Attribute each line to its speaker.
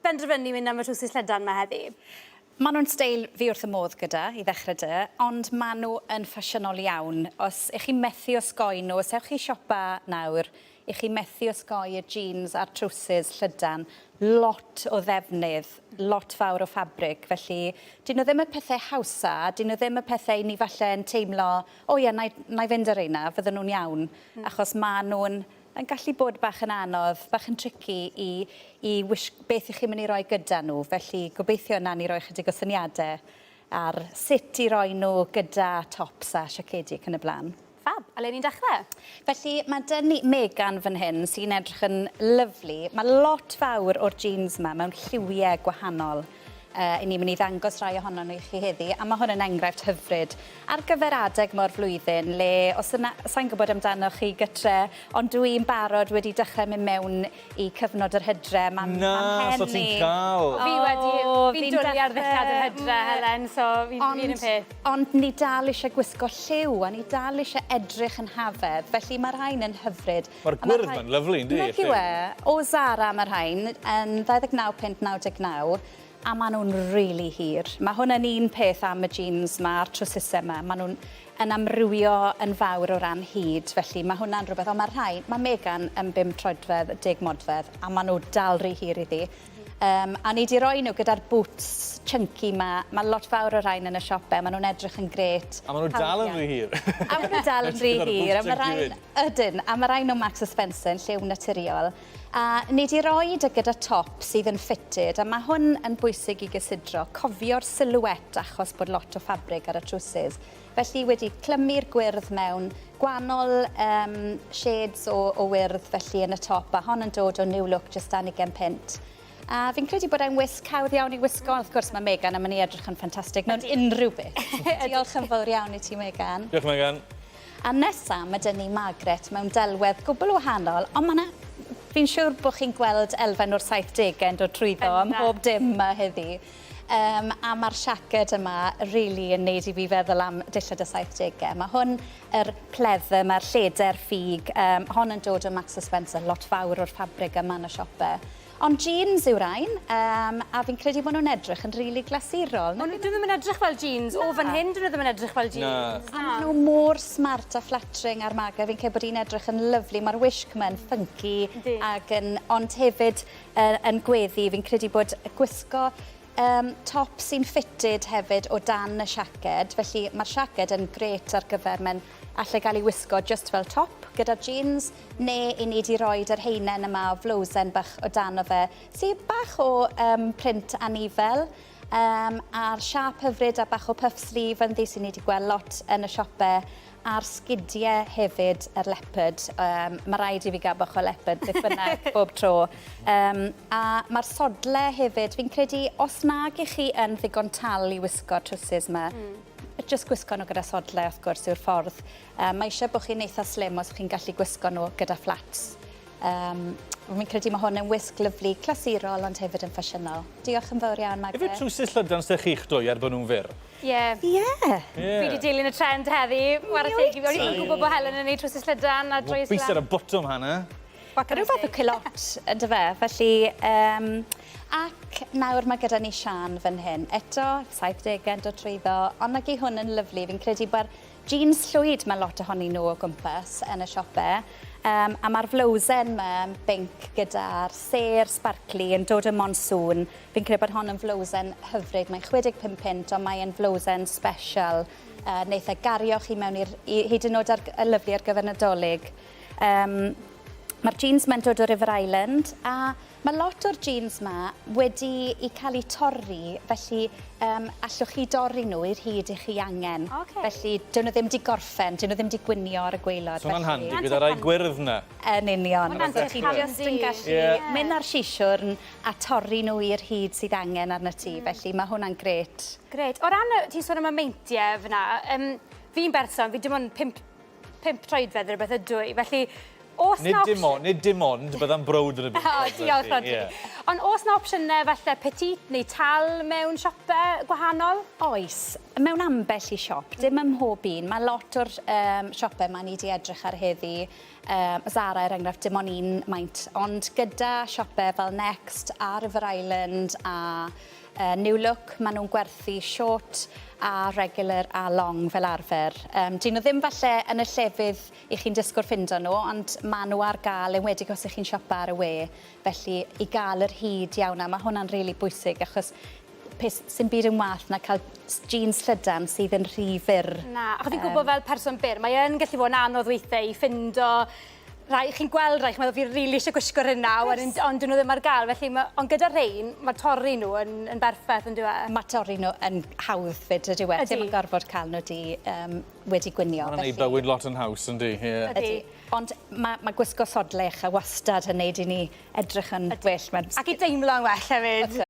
Speaker 1: benderfynu mynd am y trowsus llydan 'ma heddi?
Speaker 2: Maen nhw'n steil fi wrth y modd gyda, i ddechrau 'da, ond maen nhw yn ffasiynol iawn. Os 'ych chi'n methu osgoi nhw, os ewch chi siopa nawr, 'ych chi'n methu osgoi y jeans a'r trowsus llydan. Lot o ddefnydd, lot fawr o ffabrig, felly 'dyn nhw ddim y pethe hawsa, 'dyn nhw ddim y pethe 'y ni falle yn teimlo, 'o ie, 'na i 'na i fynd ar reina, fydden nhw'n iawn', achos maen nhw'n yn gallu bod bach yn anodd, bach yn tricky i i wish- beth 'ych chi'n mynd i roi gyda nhw, felly gobeithio wnawn ni roi chydig o syniade ar sut i roi nhw gyda tops a siacedi ac yn y blaen.
Speaker 1: Fab. A le ni'n dechrau?
Speaker 2: Felly mae 'da ni Megan fan hyn sy'n edrych yn lyfli. Mae lot fawr o'r jeans 'ma mewn lliwiau gwahanol. Yy, 'yn ni'n mynd i ddangos rhai ohonon nhw i chi heddi, a ma' hwn yn enghraifft hyfryd ar gyfer adeg 'ma o'r flwyddyn le os yna... Sa i'n gwybod amdanoch chi gytre, ond dw i'n barod wedi dechrau mynd mewn i cyfnod yr hydre, ma'n
Speaker 3: Na,
Speaker 2: ma'n
Speaker 3: so
Speaker 2: mhen
Speaker 3: ti'n
Speaker 2: i.
Speaker 3: cael.
Speaker 1: Fi wedi...
Speaker 2: O,
Speaker 1: Fi'n
Speaker 2: fi'n
Speaker 1: dwli ar ddillad yr
Speaker 2: dechrau.
Speaker 1: hydre, Helen, so fi fi'r un peth.
Speaker 2: Ond ni dal eisiau gwisgo lliw, a ni dal eisiau edrych yn hafedd, felly mae'r rhain yn hyfryd.
Speaker 3: Mae'r gwyrdd ma'n lyfli yndi?
Speaker 2: Nag yw e? O Zara mae'r rhain yn 29 punt 99 a maen nhw'n rili hir. Mae hwn yn un peth am y jeans 'ma a'r trowsusau 'ma, maen nhw'n yn amrywio yn fawr o ran hyd, felly mae hwnna'n rhywbeth. Ond mae'r rhain, mae Megan yn 5 troedfedd, 10 modfedd, a maen nhw dal rhy hir iddi. A ni 'di roi nhw gyda'r boots chunky 'ma. Mae lot fawr o rhain yn y siopau, maen nhw'n edrych yn grêt.
Speaker 3: A maen nhw dal yn rhy hir.
Speaker 2: A maen nhw dal yn rhy hir. A mae rhain, ydyn, a mae rhain o Marks & Spencer yn lliw naturiol. A ni 'di roid e gyda top sydd yn fitted, a mae hwn yn bwysig i gysidro, cofio'r silhouette achos bod lot o ffabrig ar y trowsus. Felly wedi clymu'r gwyrdd mewn gwahanol shades o wyrdd felly yn y top, a hon yn dod o New Look jyst dan 20 punt. A fi'n credu bod e'n wisg hawdd iawn i wisgo. Wrth gwrs mae Megan yn mynd i edrych yn ffantastig mewn unrhyw beth. Diolch yn fawr iawn i ti, Megan.
Speaker 3: Diolch, Megan.
Speaker 2: A nesa mae 'da ni Margaret mewn delwedd gwbl wahanol, ond ma' 'na... Fi'n siŵr bod chi'n gweld elfen o'r 70au yn dod trwyddo ym mhob dim 'ma heddi. A ma'r siaced yma rili yn neud i fi feddwl am dillad y 70au. Mae hwn yr pleather, mae'r lleder ffug, hon yn dod o Marks & Spencer, lot fawr o'r ffabrig yma yn y siope. Ond jeans yw rhain, a fi'n credu bod nhw'n edrych yn rili glasurol.
Speaker 1: Ond dyn nhw ddim yn edrych fel jeans. O fan hyn, dyn nhw ddim yn edrych fel jeans.
Speaker 2: Na. A maen nhw mor smart a flattering ar Maga. Fi'n credu bod hi'n edrych yn lyfli. Mae'r wisg yma'n funky ac yn... Ond hefyd yn gweddu. Fi'n credu bod gwisgo top sy'n fitted hefyd o dan y siaced. Felly mae'r siaced yn grêt ar gyfer... Mae'n allai gael ei wisgo just fel top gyda jeans, neu i ni 'di roid yr haenen yma o flowsen bach o dano fe, sydd bach o print anifel, a'r siâp hyfryd a bach o puff sleeve ynddi sy'n ni 'di gweld lot yn y siope, a'r sgidie hefyd, yr leopard. Ma' raid i fi gael bach o leopard beth bynnag bob tro. A ma'r sodle hefyd, fi'n credu os nag 'ych chi yn ddigon tal i wisgo'r trowsus 'ma, jyst gwisgo nhw gyda sodle wrth gwrs yw'r ffordd. Mae eisiau bod chi'n eitha slim os chi'n gallu gwisgo nhw gyda fflats. Fi'n credu mae hwn yn wisg lyfli, clasurol ond hefyd yn ffasiynol. Diolch yn fawr iawn, Magda.
Speaker 3: Ife trowsus llydan sy'ch chi'ch dwy er bod nhw'n fyr?
Speaker 1: Ie.
Speaker 2: Ie.
Speaker 1: Fi 'di dilyn y trend heddi. Whare teg i fi. O'n i ddim yn gwybod bod Helen yn neud trowsus llydan a droies lan.
Speaker 3: Bys ar y botwm, Hannah.
Speaker 2: Rhyw fath o culotte, yndyfe? Felly, ac nawr mae gyda ni Siân fan hyn. Eto, 70au yn dod trwyddo, ond nag i hwn yn lyfli. Fi'n credu bod jeans llwyd mae lot ohonyn nhw o gwmpas yn y siopau. A mae'r flowsen yma yn binc gyda'r sêr sparkly yn dod o Monsoon. Fi'n credu bod hon yn flowsen hyfryd. Mae'n 65 punt, ond mae'n flowsen special. Neith e gario chi mewn i'r... hyd yn oed ar, lyfli ar gyfer Nadolig. Mae'r jeans ma'n dod o River Island a mae lot o'r jeans ma wedi i cael eu torri, felly allwch chi dorri nhw i'r hyd i chi angen.
Speaker 1: Okay.
Speaker 2: Felly, dyn nhw ddim 'di gorffen, dyn nhw ddim 'di gwynio ar y gwaelod.
Speaker 3: So hwnna'n handi gyda rai gwyrdd 'na.
Speaker 2: Yn union.
Speaker 1: Hwnna'n
Speaker 2: So chi jyst yn gallu mynd ar sisiwrn a torri nhw i'r hyd sydd angen arnat ti, felly mae hwnna'n grêt.
Speaker 1: Grêt. O ran y, ti'n sôn am y meintiau fyna, fi'n berson, fi dim ond 5 troedfedd neu rywbeth ydw i, felly Oes
Speaker 3: Nid
Speaker 1: 'na
Speaker 3: dim ond, nid dim ond, bydda'n browd yn y byd.
Speaker 1: O, diolch, Rhodri. Ond oes 'na opsiynau falle petite neu tal mewn siopau gwahanol?
Speaker 2: Oes, mewn ambell i siop, dim ym mhob un. Mae lot o'r siopau ma ni 'di edrych ar heddi, Zara er enghraifft, dim ond un maint. Ond gyda siopau fel Next a River Island a New Look, maen nhw'n gwerthu short a regular a long fel arfer. Dyn nhw ddim falle yn y llefydd i chi'n disgwyl ffindo nhw, ond maen nhw ar gael, enwedig os ych chi'n siopa ar y we. Felly, i gael yr hyd iawn, a mae hwnna'n rili bwysig, achos peth sy'n byd yn wath na cael jeans llydan sydd yn rhy fyr.
Speaker 1: Na, achos fi'n gwybod fel person byr, mae yn gallu fod yn anodd weithiau i ffindo rai, chi'n gweld rai, chi'n meddwl fi rili eisiau gwisgo hynna, wedyn, ond dyn nhw ddim ar gael, felly, ma, ond gyda rhein, mae torri nhw yn berffaith, yn dyw e?
Speaker 2: Mae torri nhw yn hawdd fyd, ydyw e?
Speaker 1: Ydy.
Speaker 2: Ddim yn gorfod cael nhw wedi gwynio.
Speaker 3: Mae'n gwneud bywyd lot yn haws, yndi? Ie.
Speaker 1: Ydy.
Speaker 2: Ond mae gwisgo sodlech a wastad yn neud i ni edrych yn well.
Speaker 1: Ac i deimlo'n well hefyd.